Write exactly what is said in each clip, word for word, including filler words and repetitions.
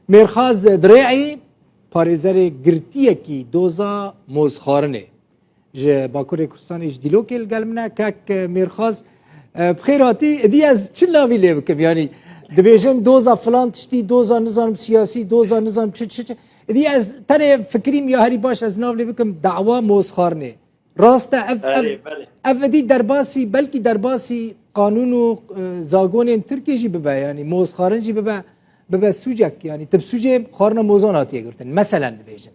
Mêrxaz Dirê'î, parêzerê girtiyekî doza mozxwarinê. Ji Bakurê Kurdistanê ji Dîlokê li gel min e. Kek Mêrxaz, e, bi xêr hatî. Îdî ez çi navî lê bikim? Yanî dibêjin doza filan tiştî, doza nizanim siyasî, doza nizanim çi çi çi. Îdî ez tenê fikirîm ya herî baş ez nav lê bikim dawa mozxwarinê. Rast e, ev, ev, Erê, belê. Ev edî derbasî, belkî derbasî qanûn û, e, zagonên Tirkiyê jî bibe, yanî mozxwarin jî bibe, bibe sûcek, yanî tib sûcê xwarina mozan hatiye girtin. Meselen dibêjin.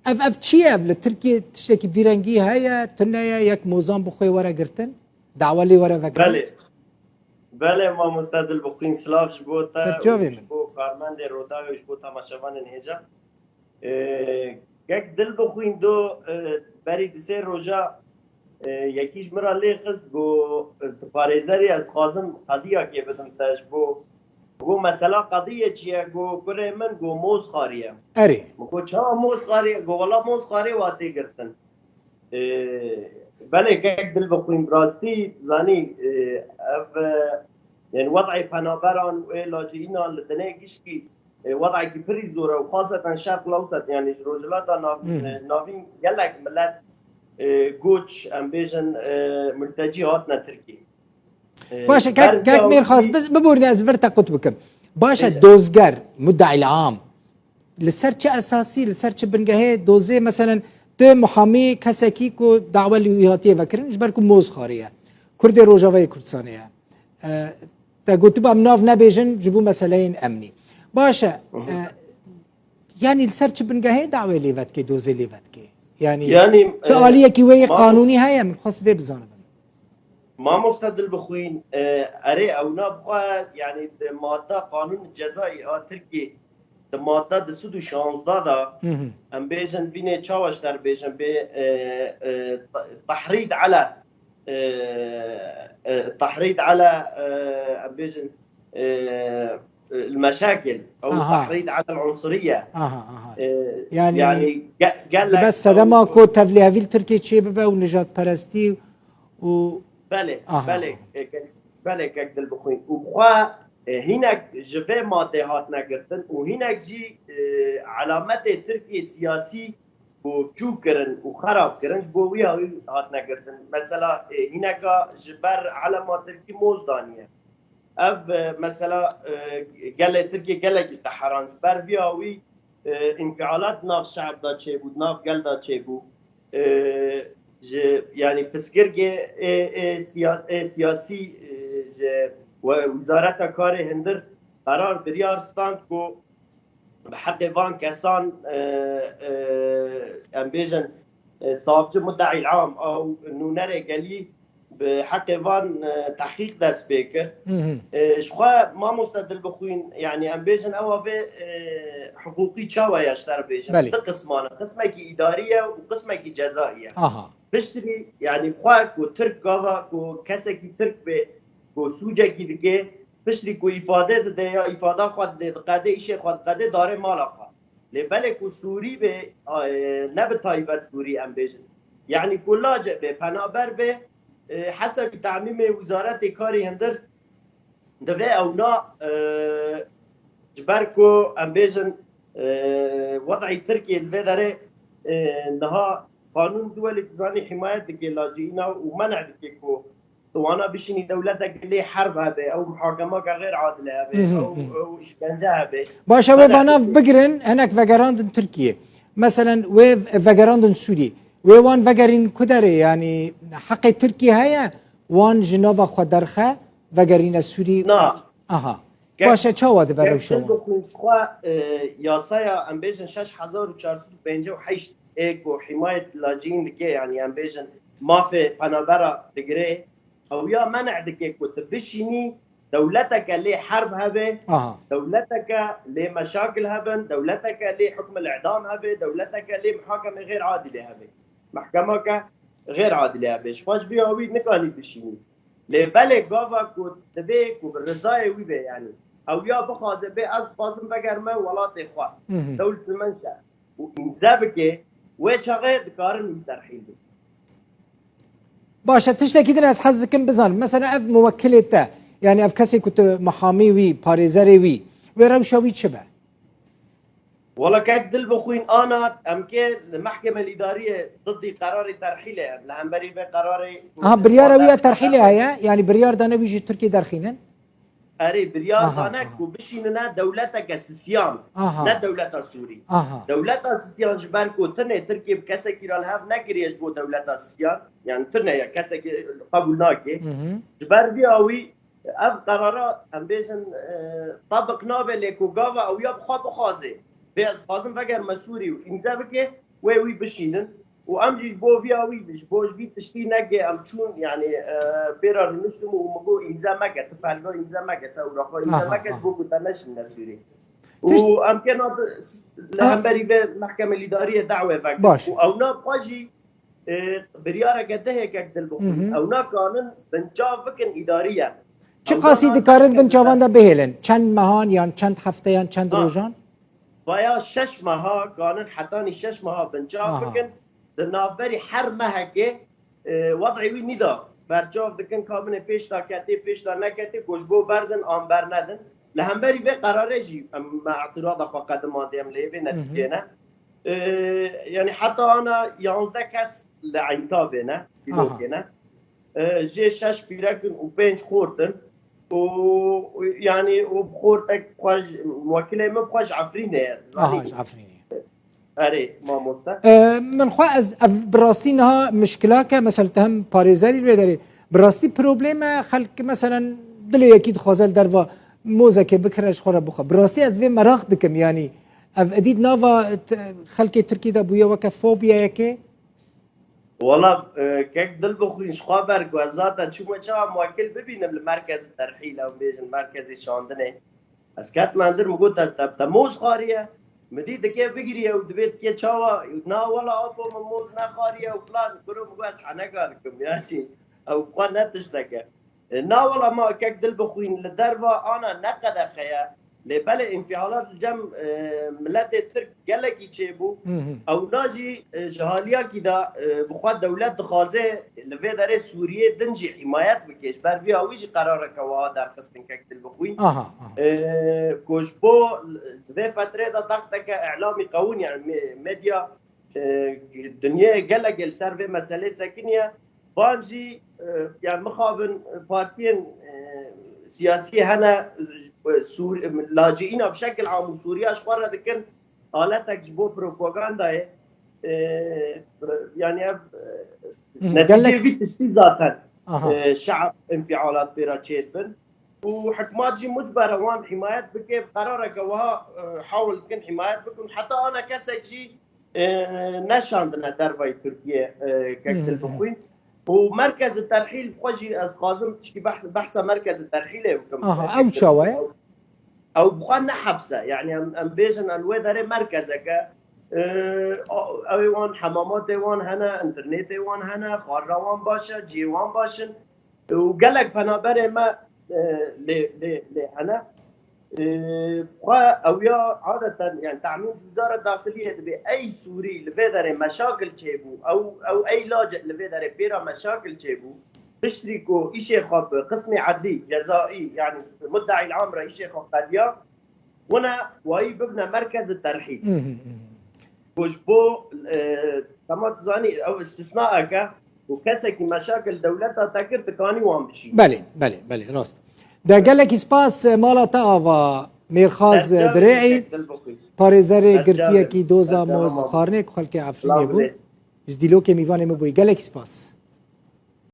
Ev, ev çi ye? Ev li Tirkiyê tiştekî vî rengî heye, tune ye, yek mozan bi xwe were girtin, dawa lê were vekirin? Belê. Belê, mamoste Dilbixwîn, silav ji bo te Serçavê û ji min. Bo karmendê Roda û ji bo temaşevanên hêja. E, kek Dilbixwîn do, e, berî di sê roja, e, yekî ji min re lê xist, got, e, tu parêzer î, ez dixwazim qediyakê bidim te ji bo, got, mesela qediye çi ye? Got, kurê min, got, mozxwarî ye. Erê. Min got, çawa mozxwarî ye? Got, wela mozxwarê wa tê girtin. E, belê kek Dilbixwîn, bi rastî zanî, e, ev, e, yani wed'ê penaberan û ê lacîînan li dinê gişkî e, wed'ekî pirî zor e û xaseten Şerq Lewset, yanî ji Rojhilata Nav-, Hı hı. e, Navîn gelek milet, e, göç, em bêjin, e, multecî hatine Tirkiyê. E, Baş e, kek, berbiya kek Mêrxas, wî biz, biborîne ez vir te qut bikim. Baş e, Bêje. Dozger, muddeî am, li ser çi esasî, li ser çi bingehê dozê, meselen, tu muhamî kesekî ku dawa li wî hatiye vekirin, ji ber ku mozxwarî ye. Kurdê Rojavayê Kurdistanê ye. E, te gotiba em nav nebêjin ji bo meseleyên emnî. Baş e, Hı hı. E, yanî li ser çi bingehê dawê lê vedikê, dozê lê vedikê? Yanî, Yanî, tu e, aliyekî wê yê mam- qanûnî heye? Min xwest vê bizanibim. Mamoste Dilbixwîn, e, erê, ewna bixwe, yanî di madda qanûn cezayî a Tirkiyê, di madda du sed û şanzde de, Hı hı. em bêjin, bînê çawa ji te re bêjin, bê, e, e, te-, tehrîd ala, e, e, tehrîd ala, e, em bêjin, e, e, el-meşakil, ew Aha. tehrîd ala el-unsuriye. Aha, aha. E, Yanî, yanî ge-, gelek dibe sedema ew ku tevlihevî li Tirkiyê çêbibe û nijadperestî û Belê, Aha. belê, e, ke-, belê kek Dilbixwîn. Û xwe, e, hinek ji vê madê hatine girtin û hinek jî, e, alametê Tirkiyê siyasî ku çûk kirin û xerab kirin, ji bo wî hawî hatine girtin. Mesela, e, hineka ji ber elema tirkî moz daniye. Ev, e, mesela, e, gelê Tirkiyê gelekî qeheran ji ber vî hawî, e, înfialat di nav şe'b de çêbû, di nav gel de çêbû. E, ji, yanî piskirgê ê, ê siya-, ê siyasî, e, ji we-, Wezareta Karê Hundir qerar biryar stand ku bi heqê van kesan, e, e, em bêjin, e, savcı muddeî am ew nûnerê gelî bi heqê van, e, tehqîq dest pê kir. Hı hı. E, ji xwe mamoste Dilbixwîn, yanî em bêjin ewa vê, e, hiqûqî çawa ye ji te re bêjin? Belê. Di qisman e. Qismekî îdarî ye û qismekî cezayî ye. Aha. Piştrî, yanî xwe ku Tirk gava ku kesekî Tirk bê ku sûcekî dike, piştrî ku îfade dide ya îfada xwe dide, diqede îşê xwe diqede darê mala xwe. Lê belê ku Sûrî bê, a, e, ne bi taybet Sûrî em bêjin. Yanî ku lacek bê, penaber bê, e, hesebî temîmê Wizaretê Karê Hundir divê ewna, e, ji ber ku em bêjin, e, wed'î Tirkiyê li vê derê, e, niha qanûn duwelî dizanî himayet dike lacîîna û men'e dike ku tu wana bişînî dewleteke lê herb hebe, ew muhakemeke xêr adile hebe, Hı hı, ew, hı. ew îşkence hebe. Baş e, wê Bana vanav fikir- bigirin, hinek vegerandin Tirkiyê. Meselen, wê vegerandin Sûrî. Wê wan vegerîn ku derê, yanî heqê Tirkiyê heye, wan ji nava xwe derxe, vegerîne Sûrî. Na. Aha. Ge-, Baş e, çawa dibe rewşa wan? Gel bixwîn ji xwe, e, yasaya, em bêjin şeş hezar û çar sed û pêncî û heşt ê ku himayet lacîn dike, yanî em bêjin mafê penabera digire, ew ya men'e dike ku tu bişînî dewleteke lê herb hebe, Aha. dewleteke lê meşakil hebin, dewleteke lê hukmil îdam hebe, dewleteke lê muhakemê xêr adilê hebe. Mehkemeke xêr adilê hebe. Ji xwe ji vî hawî nikanî bişînî. Lê belê gava ku divê ku bi rizayê wî be, yanî ew ya bixwaze bê, ez dixwazim vegerime welatê xwe. Hı hı. Dewlet li min şer. Û îmze bike, wê çaxê dikarin wî terhîl bin. Baş e, tiştekî din ez hez dikim bizanim. Mesela ev muwekilê te, yanî ev kesê ku tu mihamî wî, parêzerê wî, wê rewşa wî çi be? Wala kek dil bixwîn ana em kê li mehkemel îdariyê diddî qerarê terhîlê em li hemberî vê qerarê Aha, biryara wî ya terhîlê heye, yanî biryar dane wî ji Tirkiyê derxînin? Erê, biryar dane ku bişînine dewleteke sisiyan, ne dewleta Sûrî. Dewleta sisiyan ji ber ku tinê Tirkiye bi kesekî re li hev nekiriye ji bo dewleta sisiyan, yani tune ye, kesekî qebûl nake. Ji ber vî awî ev qerara, em bêjin, e, tebiq nabe, lê ku gava ew ya bi xwe bixwaze, bê ez dixwazim vegerime Sûrî û îmze bike, wê wî bişînin. Û em jî ji bo vîya wî, ji bo ji vî tiştî neke, em çûn, yani, e, pê re rûniştim û min got, îmze meke, tu pelga îmze meke, te ewraqa îmze meke, ji bo ku te neşîne Sûrî. Û em kena li hemberî vê mehkemê lîdariyê dawê vekin. Û ewna bi xwe jî, e, biryareke dihê kek dil bixwîn. Ewna kanin binçav bikin îdariye. Çiqasî dikarin binçavan de bihêlin? Çend mehan yan çend hefteyan, çend rojan? Vaya şeş meha, kanin hetanî şeş meha binçav bikin. Di navberî her mehekê, e, wed'ê wî nîda. Berçav dikin ka binê pêş de ketê, pêş de neketê, ku ji bo berdin an bernedin. Li hemberî vê qerarê jî em me îtirada xwe qedimandê, em lê vê netîcê ne. E, yani heta ana yanzdeh kes li Eyntabê ne, dîlokê ne. E, jê şeş pîrek in û pênc xort in. Û, yani, û xortek xwe ji, wekilê min xwe ji Efrînê ye. Aha, ji Efrînê. Erê, mamoste. E, min xwe ez, ev bi rastî niha mişkilake, mesela te hem parêzerî li wê derê. Bi rastî probleme xelk, meselen, dilê yekî dixwaze li derva mozekê bikire ji xwe re bixwe. Bi rastî ez vê meraq dikim, yani, ev edî di nava t-, xelkê Tirkî de bûye weke fobiyayekê. Wala, e, kek dil bixwîn ji xwe ber ku ez zaten çûme çawa muwekil bibînim li merkezê terhîl, ew bêjin merkezê şandinê. Ez ketime hundir, min got, te, te, te moz xwariye? Min dî dike bigiriye û dibê dike çawa? Na wala apo, min moz nexwariye û filan. Kuro min got, ez heneka dikim, yanî ew xwe ne tişteke. E, na wala ma kek dil bixwîn, li derva ana ne qedexe ye. Lê belê înfialat li cem, e, miletê Tirk gelekî çêbû. Ewna jî, e, ji haliyakî de, e, bi xwe dewlet dixwaze li vê derê Sûriyê din jî himayet bike. Ji ber vîya wî jî qerareke wiha derxistin kek dil bixwîn. Aha, aha. E, ku ji bo, di vê fetrê de texteke îlamî qewûn, yani me-, medya, e, dinyayê gelek li ser vê meselê sekiniye. Van jî, e, yani mixabin partiyên, e, siyasî hene, e, Sûr-, laciîna bi şekil am û Sûriya ji xwe re dikin aletek ji bo propagandayê. E, yani ev, e, neticê vî tiştî zaten, e, şe'b înfialat pê re çêdibin. Û hikmat jî mucbere wan himayet bike, bi qerareke wiha, e, hewil dikin himayet bikin. Heta ana kesek jî, e, neşandine dervayî Tirkiye, e, kek dil bixwîn. Û merkezi terhîl xwe jî ez dixwazim tişkî behs-, behsa merkezi terhîlê bikim. Aha, ew çawa ye? Ew bi xwe ne hepse. Yani em, em bêjin em wê derê merkezeke, e, ew ê wan hemamatê wan hene, înternetê wan hene, xwarina wan baş e, cihê wan baş in. Û gelek penaberê me, e, lê, lê, lê hene. E, xwe ew ya adeten, yani tahmîn ji Wizara Daxiliyê dibê ey Sûrî li vê derê meşakil çêbû, ew, ew ey lacek li vê derê pêra meşakil çêbû. Piştrî ku îşê xwe bi qismê edlî, cezaî, yani muddeî am re îşê xwe qediya, wina wayî bibine merkezi terhîl. Ku ji bo, e, dema tu zanî, ew istisnaeke ku kesekî meşakil dewleta te kir, dikanî wan bişî. Belê, belê, belê, rast. De gelekî spas, mala te ava Mêrxaz Dirê'î, parêzerê girtiyekî doza moz xwarinê ku xelkê Efrînê bû. Ji dîlokê mîvanê min bûyî. Gelekî spas.